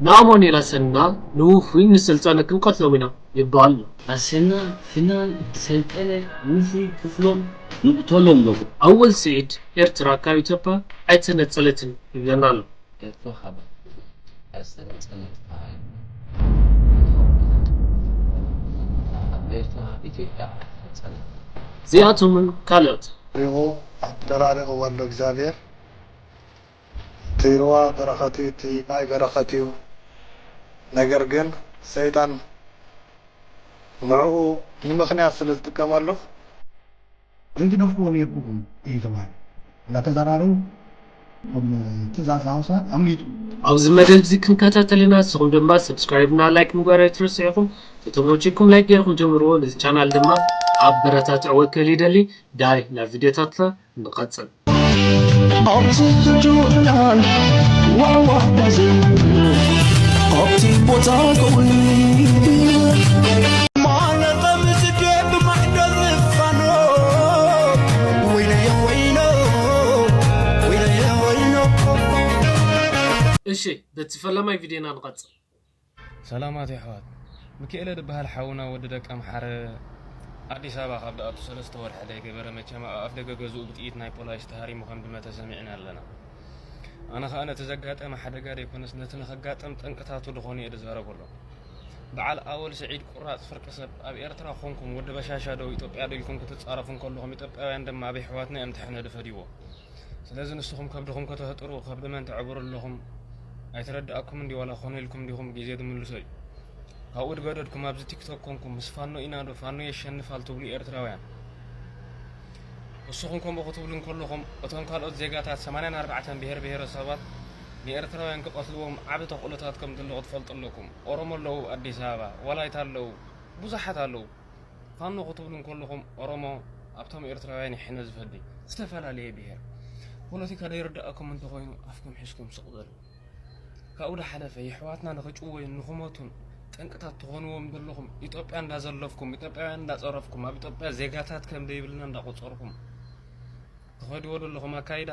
ንኣማኑኤል ኣሰና ንውፉይ ንሰልጠነ ክንቀትሎም ኢና ይበሃል ኣሎ። ኣሰና፣ ፍናን፣ ሰልጠነ፣ ውፉይ፣ ክፍሎም ንቕተሎም ኣለኹ። ኣወል ስዒድ፣ ኤርትራ ካብ ኢትዮጵያ ኣይተነጸለትን ይብለና ኣሎ። ኤርትራ ካብ ኣይተነጸለት ኢትዮጵያ ኣይተነጸለት። እዚኣቶምን ካልኦት። ሪቑ ኣደራሪቑዎ ኣሎ እግዚኣብሔር። እቲ ሩባ በረኸት እዩ፣ እቲ ማይ በረኸት እዩ። ነገር ግን ሰይጣን ንዕኡ ንምኽንያት ስለ ዝጥቀመሉ፣ ዘይትደፍእዎ ነይርኩም እዩ ተባሂሉ። እናተዘራረቡ እቶም ትእዛዝ ዝሃቡ ሰባት ኣምሊጡ። ኣብዚ መደብ እዚ ክንከታተል ኢና። ንስኹም ድማ ሰብስክራይብ እና ላይክ ምግባር ኣይትረስዑ ኢኹም። እቶም ወጪኩም ላይክ ገይርኩም ጀምርዎ። ነዚ ቻናል ድማ ኣበረታትዕዎ ክብል ይደሊ። ዳይ ናብ ቪድዮታትና ንቐጽል። ኣብቲ ዝድውዕናን ዋዕዋዕታ ዘይብሉ ኣብቲ ቦታ ከውኒ ማለቐ ምስዴ ብማዕዶ ዝፋኖ ወይለዮ ወይሎ ወይለዮ ወይሎ እሺ በቲ ፈለማይ ቪድዮና ንቐጽል። ሰላማት የሕዋት፣ ምኪኤለ ድበሃል ሓውና ወዲ ደቀ ኣምሓረ ኣዲስ ኣበባ ካብ ድኣቱ ሰለስተ ወርሒ ደይገበረ መቸም ኣብ ኣፍደገ ገዝኡ ብጥይት ናይ ፖላይስ ተሃሪሙ ከም ድመተ ሰሚዕና ኣለና። ኣነ ኸኣ ነቲ ዘጋጠመ ሓደጋ ደይኮነስ ነቲ ንኸጋጥም ጠንቅታቱ ድኾነ እየ ድዛረቦ ኣለኹ። በዓል ኣወል ስዒድ ቁራጽ ፍርቂ ሰብ ኣብ ኤርትራ ኾንኩም ወዲ በሻሻ ዶ ኢትዮጵያ ዶ ኢልኩም ክትጻረፉ እንከለኹም ኢትዮጵያውያን ድማ ኣብ የሕዋትና እዮም እቲ ሕነ ድፈድይዎ። ስለዚ ንስኹም ከብድኹም ከተህጥሩ ከብዲ መን ተዕብሩ ኣለኹም? ኣይተረድኣኩምን ድዩ ዋላ ኮነ ኢልኩም ዲኹም ግዜ ዝምልሶ እዩ። ካብኡ ድገደድኩም ኣብዚ ቲክቶክ ኮንኩም ምስ ፋኖ ኢና ዶ ፋኖ የሸንፋል ትብሉ ኤርትራውያን። ንስኹም ከምኡ ክትብሉ እንከለኹም እቶም ካልኦት ዜጋታት ሰማንያን ኣርባዕተን ብሄር ብሄረሰባት ንኤርትራውያን ክቐትልዎም ዓቢ ተኽእሎታት ከም ዘሎ ክትፈልጡ ኣለኩም። ኦሮሞ ኣለዉ ኣዲስ ኣበባ፣ ወላይታ ኣለዉ፣ ብዙሓት ኣለዉ። ፋኖ ክትብሉ እንከለኹም ኦሮሞ ኣብቶም ኤርትራውያን እዩ ሕነ ዝፈዲ ዝተፈላለየ ብሄር ፖለቲካ ዘይርድኣኩም እንተኾይኑ ኣፍኩም ሒዝኩም ስቕ በሉ። ካብኡ ዝሓለፈ የሕዋትና ንኽጭወዩን ንኽሞቱን ጠንቅታት ትኾንዎም ዘለኹም ኢትዮጵያ እንዳዘለፍኩም ኢትዮጵያውያን እንዳጸረፍኩም ኣብ ኢትዮጵያ ዜጋታት ከም ዘይብልና እንዳቆጸርኩም ትኸድዎ ዘለኹም ኣካይዳ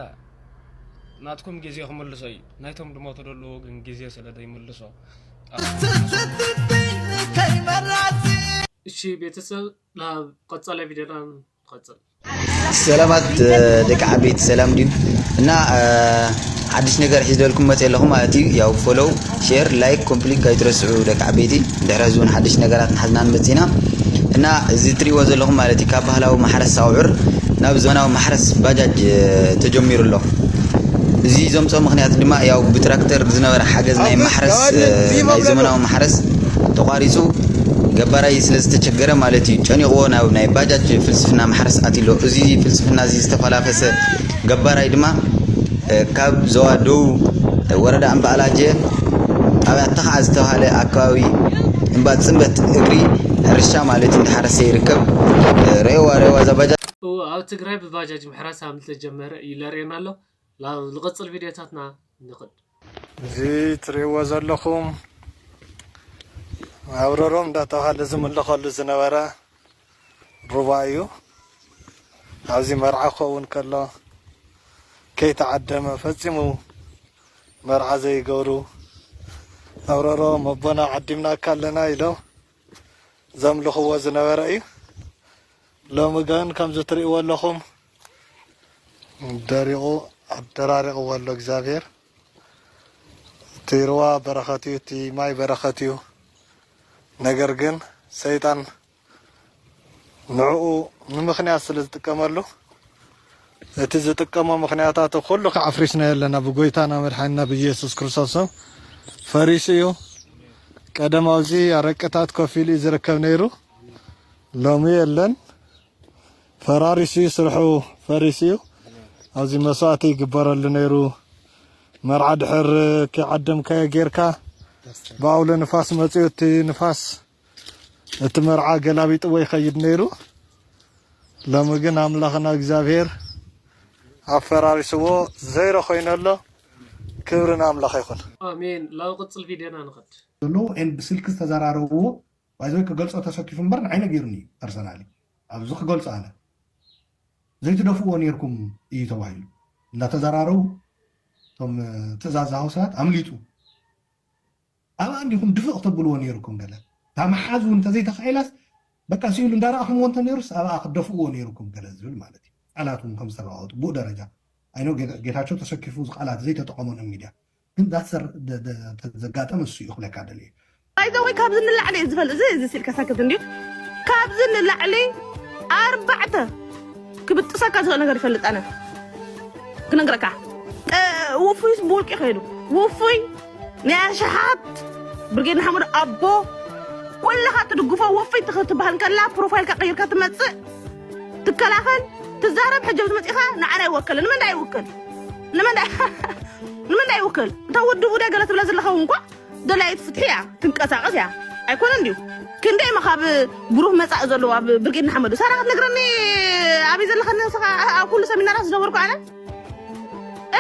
ናትኩም ግዜ ክምልሶ እዩ። ናይቶም ድሞቱ ዘለዉ ግን ግዜ ስለ ዘይምልሶ እሺ ቤተሰብ ናብ ቀጻላይ ቪድዮና ንቐጽል። ሰላማት ደቂ ዓበይቲ ሰላም ድዩ እና ሓድሽ ነገር ሒዝለልኩም መፅ ኣለኹ ማለት እዩ። ያው ፎሎው ሼር ላይክ ኮምፕሊት ካይትረስዑ ደቂ ዓበይቲ። ድሕሪ እዚ እውን ሓድሽ ነገራት ንሓዝና ንመፅ ኢና እና እዚ ትሪእዎ ዘለኹም ማለት እዩ ካብ ባህላዊ ማሕረስ ኣውዕር ናብ ዘመናዊ ማሕረስ ባጃጅ ተጀሚሩ ኣሎ። እዚ ዘምፅኦ ምክንያት ድማ ያው ብትራክተር ዝነበረ ሓገዝ ናይ ማሕረስ ናይ ዘመናዊ ማሕረስ ተቋሪፁ ገባራይ ስለ ዝተቸገረ ማለት እዩ ጨኒቕዎ ናብ ናይ ባጃጅ ፍልስፍና ማሕረስ ኣትዩ ኣሎ። እዚ ፍልስፍና እዚ ዝተፈላፈሰ ገባራይ ድማ ካብ ዞባ ደቡብ ወረዳ እምባኣላጀ ጣብያ ተኽዓ ዝተባሃለ ኣከባቢ እምባ ፅንበት እግሪ ሕርሻ ማለት እንዳሓረሰ ይርከብ። ረእዋ ረእዋ እዛ ባጃጅ። እወ ኣብ ትግራይ ብባጃጅ ምሕራስ ከም ዝተጀመረ እዩ ለርእየና ኣሎ። ናብ ዝቕጽል ቪድዮታትና ንኽድ። እዚ ትርእይዎ ዘለኹም ኣብ ረሮም እንዳተባሃለ ዝምለኸሉ ዝነበረ ሩባ እዩ። ኣብዚ መርዓ ክኸውን ከሎ ከይተዓደመ ፈጺሙ መርዓ ዘይገብሩ ኣብ ረሮም ኣቦና ዓዲምናካ ኣለና ኢሎም ዘምልኽዎ ዝነበረ እዩ። ሎሚ ግን ከምዚ ትርእይዎ ኣለኹም ደሪቑ ኣደራሪቕዎ ኣሎ እግዚኣብሔር። እቲ ሩባ በረኸት እዩ፣ እቲ ማይ በረኸት እዩ። ነገር ግን ሰይጣን ንዕኡ ንምኽንያት ስለ ዝጥቀመሉ እቲ ዝጥቀሞ ምኽንያታት ኩሉ ከዓ ኣፍሪስናዮ ኣለና ብጎይታና መድሓኒና ብኢየሱስ ክርስቶስ ስም ፈሪሱ እዩ። ቀደም ኣብዚ ኣረቅታት ኮፍ ኢሉ እዩ ዝርከብ ነይሩ። ሎሚ የለን። ፈራሪሱ እዩ፣ ስርሑ ፈሪሱ እዩ። ኣብዚ መስዋእቲ ይግበረሉ ነይሩ። መርዓ ድሕር ከይዓደምካዮ ጌርካ ብኣውሎ ንፋስ መፂኡ እቲ ንፋስ እቲ መርዓ ገላቢጥዎ ይኸይድ ነይሩ። ሎሚ ግን ኣምላኽና እግዚኣብሔር ኣፈራሪስዎ ዘይሮ ኮይኑ ኣሎ። ክብሪ ንኣምላኽ ይኹን። ኣሜን። ላብ ቅጽል ቪድዮና ንኸድ። ዘለዉ and ብስልኪ ዝተዘራረብዎ ባይዘወይ ክገልጾ ተሰኪፉ እምበር ንዓይ ነጊሩኒ እዩ personally ኣብዚ ክገልጾ ኣነ ዘይትደፍእዎ ነይርኩም እዩ ተባሂሉ እንዳተዘራረቡ እቶም ትእዛዝ ዝሃቡ ሰባት ኣምሊጡ ኣብኣ እንዲኹም ድፍእ ክተብልዎ ነይሩኩም ገለ። እታ መሓዝ እውን እንተዘይተኻኢላስ በቃ ስኢሉ እንዳረኣኹምዎ እንተ ነይሩስ ኣብኣ ክደፍእዎ ነይሩኩም ገለ ዝብል ማለት እዩ። ቃላት እውን ከም ዝተለዋወጡ ብኡ ደረጃ ኣይኖ ጌታቸው ተሰኪፉ ቃላት ዘይተጠቐመ ሚድያ ግን ዳትሰር ዘጋጠመ እሱ እዩ ክብለካ ደልየ። ባይዘወይ ካብዚ ንላዕሊ እዩ ዝፈልጥ እዚ እዚ ስልካ ሳክት እንዲዩ ካብዚ ንላዕሊ ኣርባዕተ ክብጥሰካ ዝኽእል ነገር ይፈልጥ ኣነ ክነግረካ ውፉይስ ብውልቂ ከይዱ ውፉይ ናይ ኣሽሓት ብርጌድ ንሓመዱ ኣቦ ኩልኻ ትድግፎ ውፉይ ትኽትበሃል ከላ ፕሮፋይልካ ቀይርካ ትመፅእ ትከላኸል ትዛረብ ሕጂ ትመፂኻ ንዓና ይወከል ንምንዳ ይውክል ንምንዳ ይውክል እታ ውድቡ ዳ ገለ ትብላ ዘለኻ እንኳ ደላይት ፍትሒ እያ ትንቀሳቐስ እያ ኣይኮነ እንድዩ ክንደይ መኻብ ብሩህ መፃእ ዘለዎ ኣብ ብርጌድ ንሓመዱ ሳራ ክትነግረኒ ኣበይ ዘለኻ ንስኻ ኣብ ኩሉ ሰሚናራት ዝነበርኩ ኣነ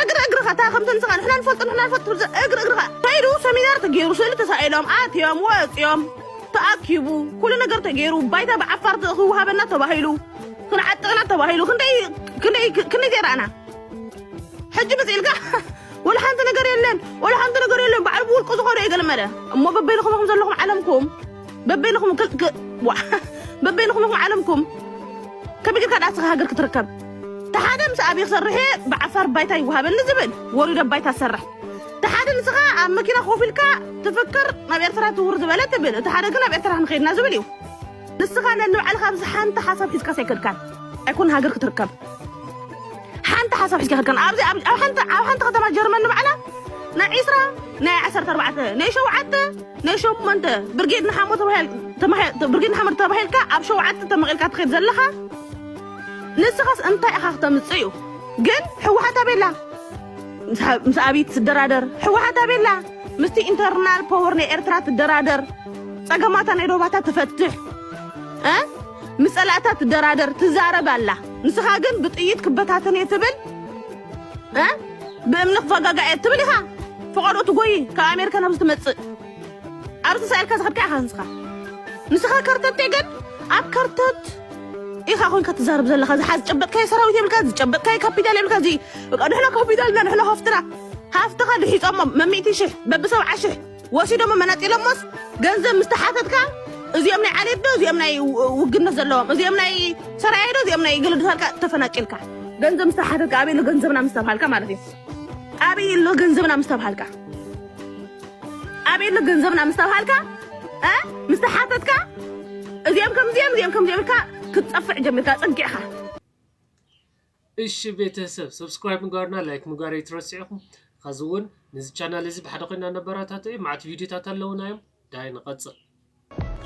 እግሪ እግርኻ እታ ከምቲ ንስኻ ንሕና ንፈልጦ ንሕና ንፈልጦ ትብል እግሪ እግርኻ ከይዱ ሰሚናር ተገይሩ ስእሊ ተሳኢሎም ኣትዮም ወፅዮም ተኣኪቡ ኩሉ ነገር ተገይሩ ባይታ ብዓፋር ክውሃበና ተባሂሉ ክንዓጥቕና ተባሂሉ ክንደይ ክንደይ ክንደይ ዘይረኣና ሕጂ መፅእ ኢልካ ወላ ሓንቲ ነገር የለን ወላ ሓንቲ ነገር የለን ባዕሉ ብውልቁ ዝኾነ እዩ ገለመለ እሞ በበይንኹም ዘለኹም ዓለምኩም በበይንኹም በበይንኹም ዓለምኩም ከመይ ጌርካ ዳስኻ ሃገር ክትርከብ ተሓደ ምስ ኣብይ ክሰርሕ ብዓፋር ባይታ ይወሃበኒ ዝብል ወሪዶ ባይታ ዝሰርሕ ተሓደ ንስኻ ኣብ መኪና ኮፍ ኢልካ ትፍክር ናብ ኤርትራ ትውር ዝበለ ትብል እቲ ሓደ ግን ኣብ ኤርትራ ክንኸይድና ዝብል እዩ ንስኻ ነንባዕልኻ ኣብዚ ሓንቲ ሓሳብ ሒዝካ ሳይከድካን ኣይኮን ሃገር ክትርከብ ሓንቲ ሓሳብ ሒዝካ ከድካን ኣብዚ ኣብ ኣብ ሓንቲ ኣብ ሓንቲ ከተማ ጀርመን ንባዕላ ናይ ዒስራ ናይ ዓሰርተ ኣርባዕተ ናይ ሸውዓተ ናይ ሸሞንተ ብርጌድ ንሓሞ ተባሂል ተማሂ- ብርጌድ ንሓመድ ተባሂልካ ኣብ ሸውዓተ ተመቒልካ ትኸይድ ዘለኻ ንስኻስ እንታይ ኢኻ ክተምፅእ እዩ ግን ሕወሓት ኣቤላ ምስ ኣብይ ትደራደር ሕወሓት ኣቤላ ምስቲ ኢንተርናል ፖወር ናይ ኤርትራ ትደራደር ጸገማታ ናይ ዶባታ ትፈትሕ እ ምስ ጸላእታ ትደራደር ትዛረብ ኣላ ንስኻ ግን ብጥይት ክበታተን እየ ትብል እ ብእምኒ ክፈጋጋ እየ ትብል ኢኻ ፈቐዶ ትጎይ ካብ ኣሜሪካ ናብዚ ትመጽእ ኣብዚ ተሳኢልካ ዝኸድካ ኢኻ ንስኻ ንስኻ ከርተት ግን ኣብ ከርተት ኢኻ ኮንካ ትዛረብ ዘለኻ ዝሓዝ ዝጨበጥካዮ ሰራዊት የብልካ ዝጨበጥካዮ ካፒታል የብልካ እዚ በቃ ንሕና ካፒታልና ንሕና ሃፍትና ሃፍትኻ ድሒፆሞ መሚእቲ ሽሕ በብሰብዓ ሽሕ ወሲዶሞ መናጢሎሞስ ገንዘብ ምስ ተሓተትካ እዚኦም ናይ ዓሌት ዶ እዚኦም ናይ ውግነት ዘለዎም እዚኦም ናይ ሰራየ ዶ እዚኦም ናይ ገለዱታልካ ተፈናቂልካ ገንዘብ ምስ ተሓተትካ ኣበይ ኣሎ ገንዘብና ምስ ተብሃልካ ማለት እዩ ኣበይ ኣሎ ገንዘብና ምስ ተብሃልካ ኣበይ ኣሎ ገንዘብና ምስ ተብሃልካ እ ምስ ተሓተትካ እዚኦም ከምዚኦም እዚኦም ከምዚኦም ኢልካ ክትፀፍዕ ጀሚርካ ፀጊዕካ እሺ ቤተሰብ subscribe ምግባርና like ምግባር ኣይትረስዑ ኢኹም። ኸዚ እውን ነዚ ቻናል እዚ ብሓደ ኮይና ነበራታትዑ ማዕት ቪድዮታት ኣለውና እዮም። ዳይ ንቐጽል።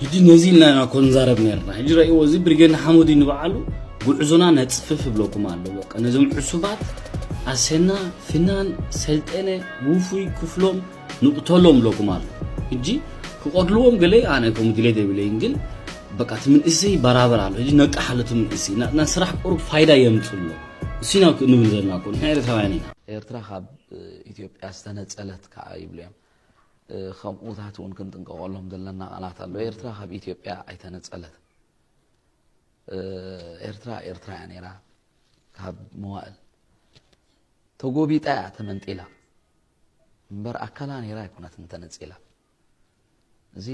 ሕጂ ነዚ ኢልና ኢና እኮ ንዛረብ ነርና። ሕጂ ረእይዎ እዚ ብርጌድ ንሓመዱ ንበዓሉ ጉዕዞና ነጽፍፍ ይብለኩም ኣሎ። በቃ ነዞም ዕሱባት ኣሰና፣ ፍናን፣ ሰልጠነ፣ ውፉይ፣ ክፍሎም ንቕተሎም ይብለኩም ኣሎ። ሕጂ ክቐትልዎም ገለ ኣነ ከም ድሌት የብለይን ግን በቃ እቲ ምንእሰይ ይበራበር ኣሎ። ሕጂ ነቅሕ ኣሎ እቲ ምንእሰይ። ና- ናብ ስራሕ ቁሩብ ፋይዳ የምጽእ ኣሎ። እሱ ኢና ንብል ዘለና እኮ። ንሕና ኤርትራውያን ኢና። ኤርትራ ካብ ኢትዮጵያ ዝተነጸለት ከዓ ይብሉ እዮም። ከምኡታት እውን ክንጥንቀቐሎም ዘለና ቃላት ኣሎ። ኤርትራ ካብ ኢትዮጵያ ኣይተነጸለትን። ኤርትራ ኤርትራ እያ ነይራ ካብ መዋእል ተጎቢጣ እያ ተመንጢላ እምበር ኣካላ ነይራ ኣይኮነትን ተነጺላ። እዚ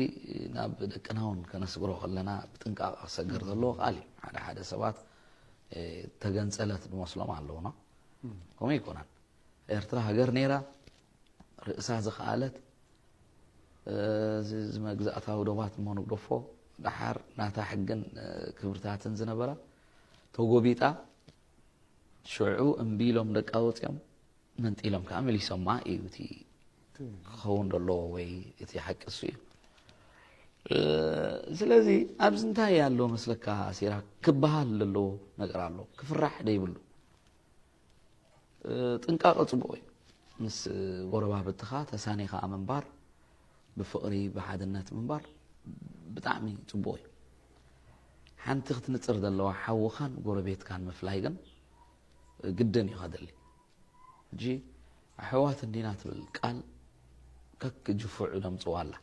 ናብ ደቅና እውን ከነስግሮ ከለና ብጥንቃቐ ክሰገር ዘለዎ ቃል እዩ። ሓደ ሓደ ሰባት ተገንጸለት ዝመስሎም ኣለዉ ነው። ከምኡ ኣይኮነን። ኤርትራ ሃገር ነይራ ርእሳ ዝኸኣለት እዚ መግዛእታዊ ዶባት እሞ ንግደፎ ደሓር ናታ ሕግን ክብርታትን ዝነበራ ተጎቢጣ ሽዑ እምቢ ኢሎም ደቃ ወፂኦም መንጢሎም ከዓ መሊሶማ እዩ እቲ ክኸውን ዘለዎ ወይ እቲ ሓቂ እሱ እዩ ስለዚ ኣብዚ እንታይ ኣሎ መስለካ ሲራ ክበሃል ዘለዎ ነገር ኣሎ ክፍራሕ ደይብሉ ጥንቃቐ ፅቡቕ እዩ ምስ ጎረባብትኻ ተሳኒኻ ምንባር ብፍቕሪ ብሓድነት ምንባር ብጣዕሚ ፅቡቕ እዩ ሓንቲ ክትንፅር ዘለዋ ሓውኻን ጎረቤትካን ምፍላይ ግን ግድን እዩ ከድሊ ሕጂ ኣሕዋት እንዲና ትብል ቃል ከክ ጅፉዕ ደምፅዋ ኣላ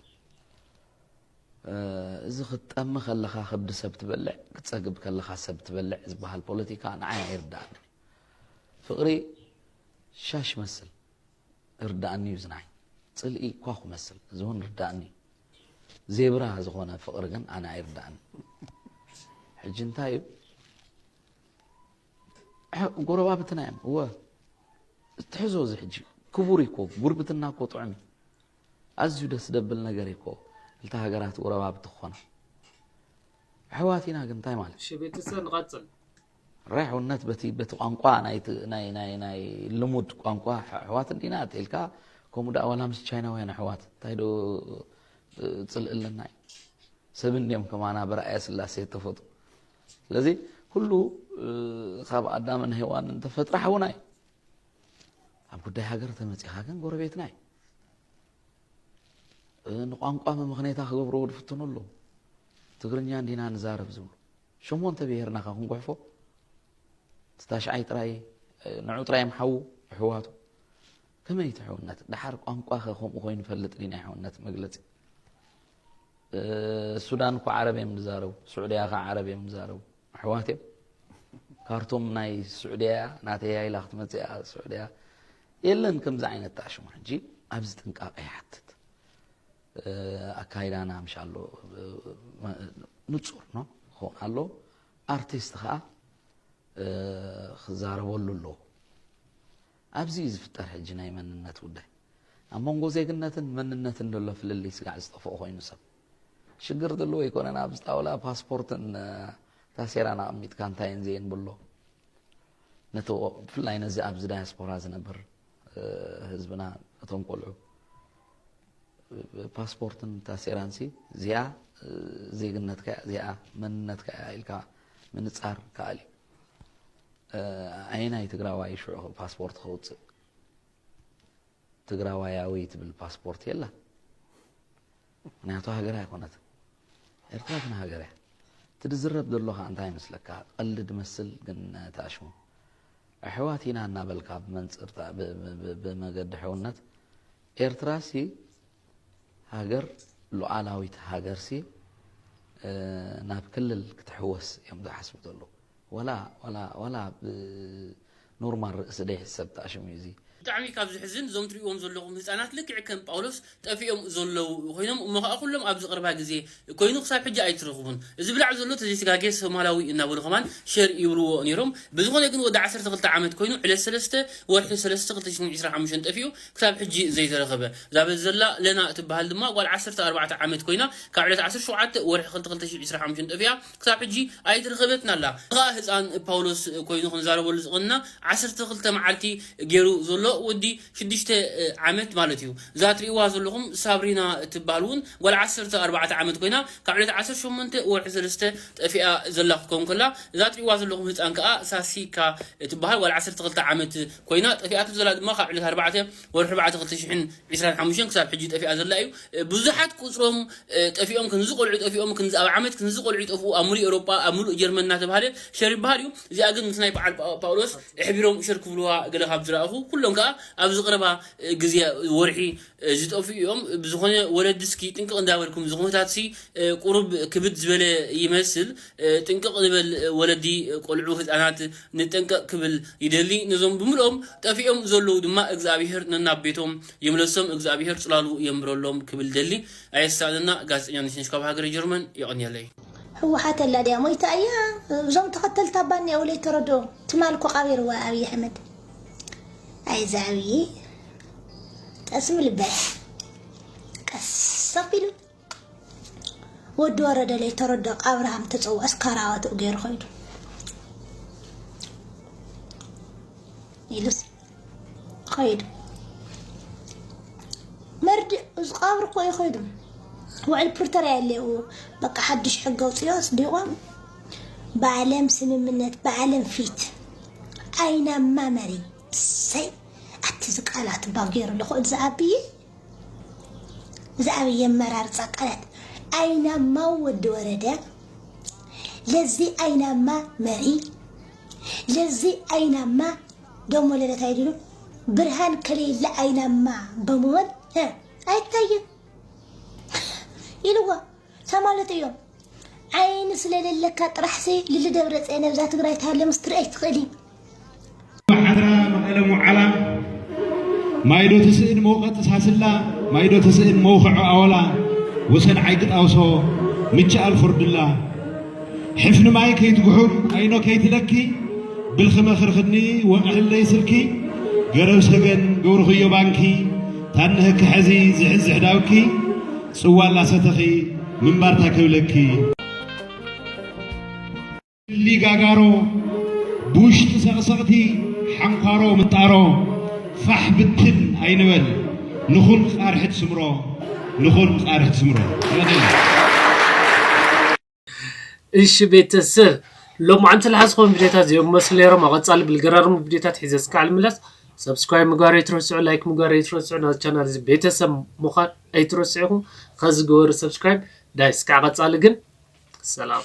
እዚ ክትጠሚ ከለኻ ከብዲ ሰብ ትበልዕ ክትፀግብ ከለኻ ሰብ ትበልዕ ዝበሃል ፖለቲካ ንዓይ ኣይርዳእኒ ፍቕሪ ሻሽ መስል እርዳእኒ እዩ ዝናይ ጽልኢ እኳ ክመስል፣ እዚ እውን ርዳእኒ። ዜብራ ዝኾነ ፍቕሪ ግን ኣነ ኣይርዳእኒ። ሕጂ እንታይ እዩ? ሕ-፣ ጎረባብትና እዮም። እወ፣ ትሕዞ እዚ ሕጂ ክቡር እዩ እኮ፣ ጉርብትና እኮ ጥዑም እዩ። ኣዝዩ ደስ ደብል ነገር እዩ እኮ፣ ክልተ ሃገራት ጎረባብቲ ክኾና። ኣሕዋት ኢና ግን እንታይ ማለት እዩ? ሽቤትሰ ንቐጽል። ራይ ሕውነት በቲ፣ በቲ ቋንቋ ናይ ት-፣ ናይ፣ ናይ፣ ናይ ልሙድ ቋንቋ ኣሕ-፣ ኣሕዋት እንዲና ኢልካ፣ ከምኡ ደኣ ዋላ ምስ ቻይናውያን ኣሕዋት እንታይ ዶ፣ እ፣ ጽልኢ ኣለና እዩ? ሰብ እንዲዮም ከማና ብረኣየ ስላሴ ተፈጥሩ። ስለዚ ኩሉ፣ እ፣ ካብ ኣዳምን ሄዋንን ተፈጥረ ሓውና እዩ። ኣብ ጉዳይ ሃገር ተመጺኻ ግን ጎረቤትና እዩ። እ፣ ንቋንቋ መመኽነይታ ክገብርዎ ዝፍትኑ ኣለዉ። ትግርኛ እንዲና ንዛረብ ዝብሉ። ሸሞንተ ብሄርና ከ ክንጉሕፎ? እቲ ታሽዓይ ጥራይ፣ እ፣ ንዑ ጥራይ እዮም ሓዉ፣ ኣሕዋቱ። ከመይ እቲ ሕውነት? ደሓር ቋንቋ ከ ከምኡ ኮይኑ ይፈልጥ ድዩ ናይ ሕውነት መግለጺ? እ፣ ሱዳን እኮ ዓረብ እዮም ዝዛረቡ፣ ስዑድያ ከ ዓረብ እዮም ዝዛረቡ። ኣሕዋት እዮም። ካርቱም ናይ ስዑድያ እያ፣ ናተይ እያ ኢላ ክትመጽእ እያ ስዑድያ። የለን ከምዚ ዓይነት ተኣሽሙ። ሕጂ ኣብዚ ጥንቃቐ ይሓትት። እ፣ ኣካይዳና ምሻሎ፣ እ፣ ንጹር ነው ክኸውን ኣሎ። ኣርቲስት ከኣ፣ እ፣ ክዛረበሉ ኣለዎ። ኣብዚ እዩ ዝፍጠር ሕጂ ናይ መንነት ጉዳይ። ኣብ መንጎ ዜግነትን መንነትን ዘሎ ፍልልይ ስጋዕ ዝጠፍኦ ኮይኑ ሰብ። ሽግር ዘለዎ ኣይኮነን። ኣብዚ ጣውላ ፓስፖርትን፣ እ፣ ታሴራን ኣቐሚጥካ እንታይ እየን ዘየን ብሎ። ነቲ፣ ብፍላይ ነዚ ኣብዚ ዳያስፖራ ዝነብር፣ እ፣ ህዝብና፣ እቶም ቆልዑ፣ እ፣ ፓስፖርትን ታሴራንሲ እዚኣ፣ እ፣ ዜግነትካ እያ፣ እዚኣ መንነትካ እያ ኢልካ ምንጻር ከኣል እዩ። እ፣ ኣየናይ ትግራዋይ ሽዑ ፓስፖርት ከውጽእ? ትግራዋያዊ ትብል ፓስፖርት የላ። ምክንያቱ ሃገር ኣይኮነትን። ኤርትራ ግን ሃገር እያ። እቲ ዝዝረብ ዘሎ ከዓ እንታይ ይመስለካ? ቀልዲ ድመስል ግን ተኣሽሙ። ኣሕዋት ኢና እናበልካ ብመንፅር ታ-፣ ብ-፣ ብ-፣ ብ-፣ ብመገዲ ሕውነት ኤርትራ ሲ ሃገር፣ ሉዓላዊት ሃገር ሲ፣ እ፣ ናብ ክልል ክትሕወስ እዮም ዝሓስቡ ዘለዉ። ዋላ፣ ዋላ፣ ዋላ ብኖርማል ርእሲ ደይሕሰብ ተኣሽሙ እዩ እዚ። ብጣዕሚ ካብ ዝሕዝን፣ እዞም ትርእይዎም ዘለኹም ህፃናት ልክዕ ከም ጳውሎስ ጠፊኦም ዘለዉ ኮይኖም፣ እሞ ኸዓ ኩሎም ኣብዚ ቀረባ ግዜ ኮይኑ ክሳብ ሕጂ ኣይትረኽቡን። እዚ ብላዕ ዘሎ ተዘይተጋግየ ሶማላዊ እናበሉ ከማን ሸር ይብልዎ ነይሮም። ብዝኾነ ግን ወዲ ዓሰርተ ክልተ ዓመት ኮይኑ ዕለት ሰለስተ ወርሒ ሰለስተ ክልተ ሽሕን ዕስራን ሓሙሽተን ጠፊኡ ክሳብ ሕጂ ዘይተረኸበ። እዛ በዚ ዘላ ለና እትበሃል ድማ ጓል ዓሰርተ ኣርባዕተ ዓመት ኮይና ካብ ዕለት ዓሰርተ ሸውዓተ ወርሒ ክልተ ክልተ ሽሕን ዕስራን ሓሙሽተን ጠፊኣ ክሳብ ሕጂ ኣይትረኸበትን ኣላ። ኸዓ ህፃን ጳውሎስ ኮይኑ ክንዛረበሉ ዝቐንና ዓሰርተ ክልተ መዓልቲ ገይሩ ዘሎ ወዲ ሽዱሽተ ዓመት ማለት እዩ። እዛ ትርእይዋ ዘለኹም ሳብሪና እትበሃል እውን ጓል ዓሰርተ ኣርባዕተ ዓመት ኮይና ካብ ዕለት ዓሰርተ ሸሞንተ ወርሒ ሰለስተ ጠፊኣ ዘላ ክትከውን ከላ፣ እዛ ትርእይዋ ዘለኹም ህፃን ከዓ ሳሲካ እትበሃል ጓል ዓሰርተ ክልተ ዓመት ኮይና፣ ጠፊኣቶ ዘላ ድማ ካብ ዕለት ኣርባዕተ ወርሒ ኣርባዕተ ክልተ ሽሕን ዕስራን ሓሙሽተን ክሳብ ሕጂ ጠፊኣ ዘላ እዩ። ብዙሓት ቁፅሮም፣ እ፣ ጠፊኦም ክንዚ ቆልዑ ጠፊኦም ክንዚ ኣብ ዓመት ክንዚ ቆልዑ ይጠፍኡ ኣብ ሙሉእ ኤውሮጳ ኣብ ሙሉእ ጀርመን እናተባሃለ ሸር ይበሃል እዩ። እዚኣ ግን ምስ ናይ በዓል ጳ-፣ ጳውሎስ ኣሕቢሮም ሸር ክብልዋ ገለ ካብ ዝረኣኹ፣ ኩሎም ከዓ ኣብዚ ቀረባ፣ እ፣ ግዜ ወርሒ፣ እ፣ ዝጠፍኡ እዮም። ብዝኾነ ወለዲ እስኪ ጥንቅቕ እንዳበልኩም፣ እዚ ኩነታት ሲ፣ እ፣ ቁሩብ ክብድ ዝበለ ይመስል። እ፣ ጥንቅቕ ንበል፣ እ፣ ወለዲ፣ እ፣ ቆልዑ ህፃናት ንጠንቀቕ ክብል ይደሊ። ነዞም ብምልኦም ጠፊኦም ዘለዉ ድማ እግዚኣብሄር ነናብ ቤቶም ይምለሶም፣ እግዚኣብሄር ጽላሉ የንብረሎም ክብል ደሊ። ኣየሳእነና። ጋዜጠኛ ነሽነሽ ካብ ሃገረ ጀርመን። የቐንየለይ። ህወሓት ኣላ ድያ ሞይታ እያ? እዞም ተኸተልታ ባኒ ኣውለይ ተረድኦ። ትማል እኮ ቃቢርዋ ኣብይ ኣሕመድ። ኣይ፣ እዚ ኣብይ ጠስሚ ልበል። ቀስ ኣቢሉ ወዲ ወረደ ለይተረድኦ ኣብርሃም ተፀውዖስ ካራባትኡ ገይሩ ኸይዱ ኢሉስ ኸይዱ። መርድእ እዚ ቀብሪ እኮ እዩ ኸይዱ። ውዕል ፕሪቶርያ የለየኡ። በቃ ሓድሽ ሕጊ ኣውፅኦ ኣፅዲቖም ብዓለም ስምምነት ብዓለም ፊት ኣይናማ መሪ። እሰይ ኣቲ እዚ ቃላት ባብ ገይሩ ኣለኹ እዚ ኣብይ ብዛዕባ የመራርፃ ቃላት ኣይናማው ወዲ ወረደ ለዚ ኣይናማ መሪ ለዚ ኣይናማ ደሞ ለለታይ ድሉ ብርሃን ከሌለ ኣይናማ በመሆን እ፣ ኣይታይም ኢልዎ ተማለጥ እዮም። ዓይኒ ስለሌለካ ጥራሕሲ ልሊ ደብረፅዮን ኣብዛ ትግራይ ተሃለ ምስ ትርእይ ትኽእል እዩ። ሓድራ መቐለ ሞዓላ ማይዶ ትስእን መውቐጢ ሳስላ ማይዶ ትስእን መውኽዖ ኣወላ፣ ወሰን ዓይቂ ጣውሶ፣ ምችኣል ፍርድላ። ሕፍኒ ማይ ከይትጉሑም፣ ኣይኖ ከይትለኪ፣ ብልኺ መኽሪ ክድኒ፣ ወቕዕለይ ስልኪ፣ ገረብ ሰገን፣ ገብርኽዮ ባንኪ፣ ታንህኪ ሐዚ ዝሕዝሕ ዳውኪ፣ ጽዋ ላሰተኺ፣ ምንባርታ ክብለኪ። ሊጋጋሮ፣ ብውሽጢ ሰቕሰቕቲ፣ ሓንኳሮ፣ ምጣሮ፣ ፋሕ ብትን ኣይንበል። ንኹን ቃርሕት ስምሮ፣ ንኹን ቃርሕት ስምሮ። ይቐኒለይ። እሺ ቤተሰብ፣ ሎማዓንቲ ዝሓዝኹም ቪዲዮታት እዚኦም መስሉ ነይሮም። ኣብ ቀፃሊ ብልገራርሙ ቪዲዮታት ሒዘ እስካዕ ልምለስ። ሰብስክራይብ ምግባር ኣይትረስዑ፣ ላይክ ምግባር ኣይትረስዑ። ናዚ ቻናል እዚ ቤተሰብ ምዃን ኣይትረስዑ ኢኹም። ከዚ ግበሩ ሰብስክራይብ። ዳይ እስካዕ ቀፃሊ ግን ሰላም።